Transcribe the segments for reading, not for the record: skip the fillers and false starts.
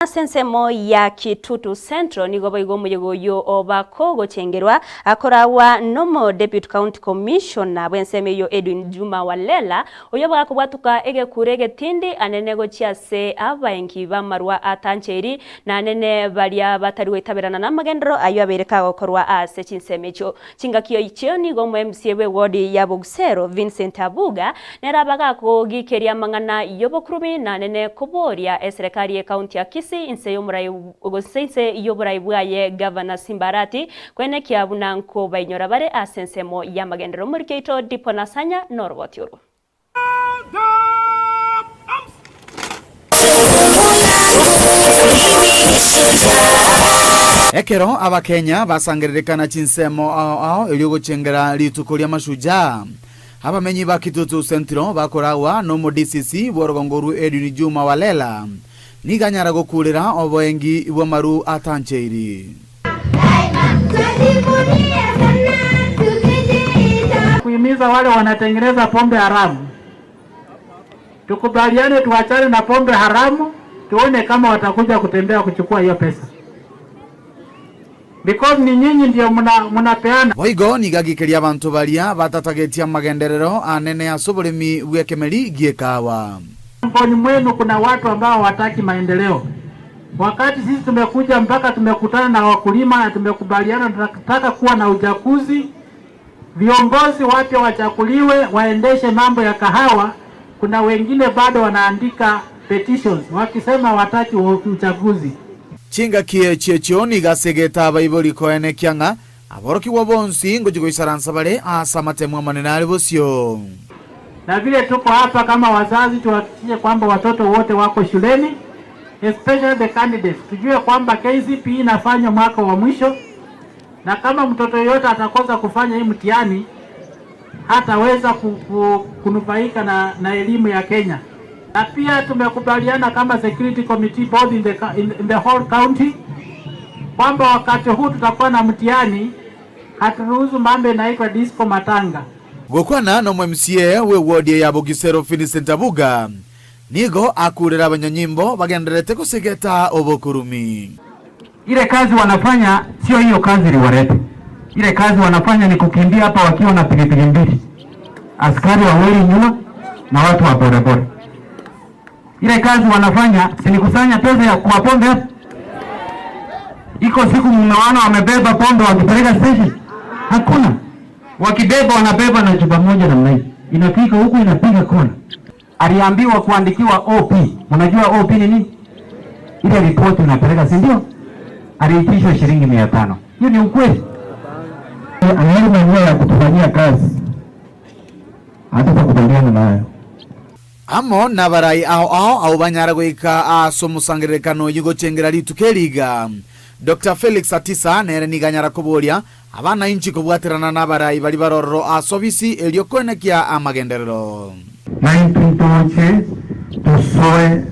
Ase ensemo ya Kitutu Central nigo boigo omoyega oyio oba kogochengerwa akoragwa nomo Deputy County Commissioner bw'ensemo eyio Edwin Juma Walela oyio bagakobwatuka egekuro egetindi anene gochia ase abaengi b'amarwa atancheiri na anene baria batari goitaberana namagenderero ayio abeire kagokorwa ase chinsemo echio. Chingaki echio nigo omo MCA bw'eward ya Bogusero Vincent Abuga nere abe agakogikeria amang'ana y'obokurubi na nene koboria eserekari y'ecounty ya Kisii inse y'omorai gose inse y'oborai bwaye Governor Simba Arati koenekia buna nkobainyora bare ase ensemo y'amagenderero. Omoriki oito Dipo Nasanya noroboti orwo. Ekero Abakenya basangererekana chinsemo ao ao erio gochengera rituko ri'Amashujaa, abamenyi ba Kitutu Central bakoragwa nomo DCC bw'orogongo orwo Edwin Juma Walela nigo anyara gokurera oboengi bw'amaru atancheiri. Kuhimiza wale wanatengeneza pombe haramu, tukubaliane tuachane na pombe haramu, tuone kama watakuja kutembea kuchukua hiyo pesa because ni nyinyi ndio munapeana. Boigo nigo agikeria abanto baria batatagetie amagenderero anene ase oboremi bw'ekemeri gi'ekawa. Miongoni mwenu kuna watu ambao hawataki maendeleo. Wakati sisi tumekuja mpaka tumekutana na wakulima na tumekubaliana tunataka kuwa na uchaguzi, viongozi wapya wachaguliwe waendeshe mambo ya kahawa. Kuna wengine bado wanaandika petitions wakisema wataki uchaguzi. Chingaki echi echio nigo asegete abaibori koenekia ng'a aborokigwa bonsi ngochia goisaransa bare ase amatemo amanene are bosio. Na vile tuko hapa kama wazazi tuhakikishe kwamba watoto wote wako shuleni, especially the candidates. Tujue kwamba KCPE inafanywa mwaka wa mwisho, na kama mtoto yoyote atakosa kufanya hii mtihani hataweza kunufaika na elimu ya Kenya. Na pia tumekubaliana kama security committee both in the whole county kwamba wakati huu tutakuwa na mtihani, haturuhusu mambo inaitwa disco matanga. Gokwana nomo MCA we ward ya Bogisero Vincent Abuga nigo akurera abanyanyimbo bagenderete gosegeta obokurumi. Ile kazi wanafanya sio hiyo kazi iliwalete. Ile kazi wanafanya ni kukimbia hapa wakiwa na pikipiki mbili, askari wawili nyuma na watu wa bodaboda. Ile kazi wanafanya si ni kusanya pesa ya kwa pombe hapa. Iko siku mmeona wamebeba pombe wakipeleka station? Hakuna. Wakibeba wanabeba na chupa moja namna hii, inafika huku inapiga kona. Aliambiwa kuandikiwa OP. Unajua OP ni nini? Ile ripoti unapeleka, si ndio? Aliitishwa shilingi 500. Hiyo ni ukweli. Anayo maeneo ya kutufanyia kazi, hatutakubaliana nayo. Amo nabarai ao ao ao banyara goika ase omosangererekano oyio gochengera rituko eriga. Dr. Felix Atisa nere niganyara koboria abana inchi kobwaterana nabarai bari barororo ase obisi erio koenekia amagenderero. Na intuntoche tusoe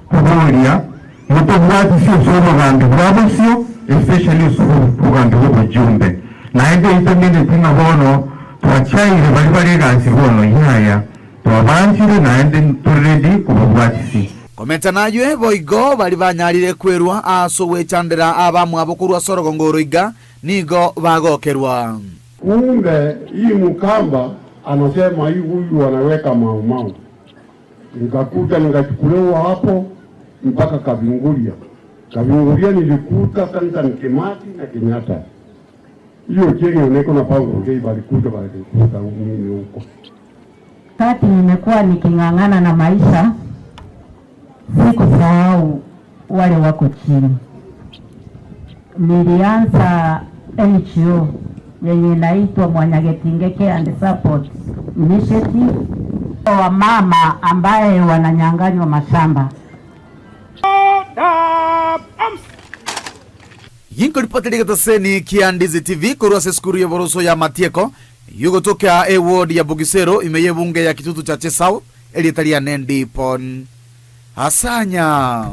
kuboria mutobwatisi ase obogambi bwa bosio, especially ase obogambi bwa obojumbe. Naende intamenyete ng'a bono twachaire bari bare egasi bono yaya twabanchire naende toredi kobabwatisi. Komenta naywe boigo bari banyarire kwerwa ase ogwechandera abamwabo korwa ase orogongo oro iga nigo bagokerwa. Kumbe hii Mkamba anasema hii huyu anaweka mau mau. Nikakuja nikachukuliwa hapo mpaka Kavinguria. Kavinguria nilikuta Santa Kimati na Kenyatta. Hiyo chenye uneko na Paulo Ngei balikuja balikuta mimi huko. Kati nimekuwa niking'ang'ana na maisha, sikusahau wale wako chini. Nilianza NGO yenye inaitwa Mwanyagetinge Care and Support Initiative, wamama ambaye wananyang'anywa mashamba. Yinkoripoteri getaseni kia Ndizi TV korwa ase esukuru y'oboroso ya Matieko yugotoka e ward ya Bugisero ime y'ebunge ya Kitutu Chache South erieta ria Nendipon Asanya.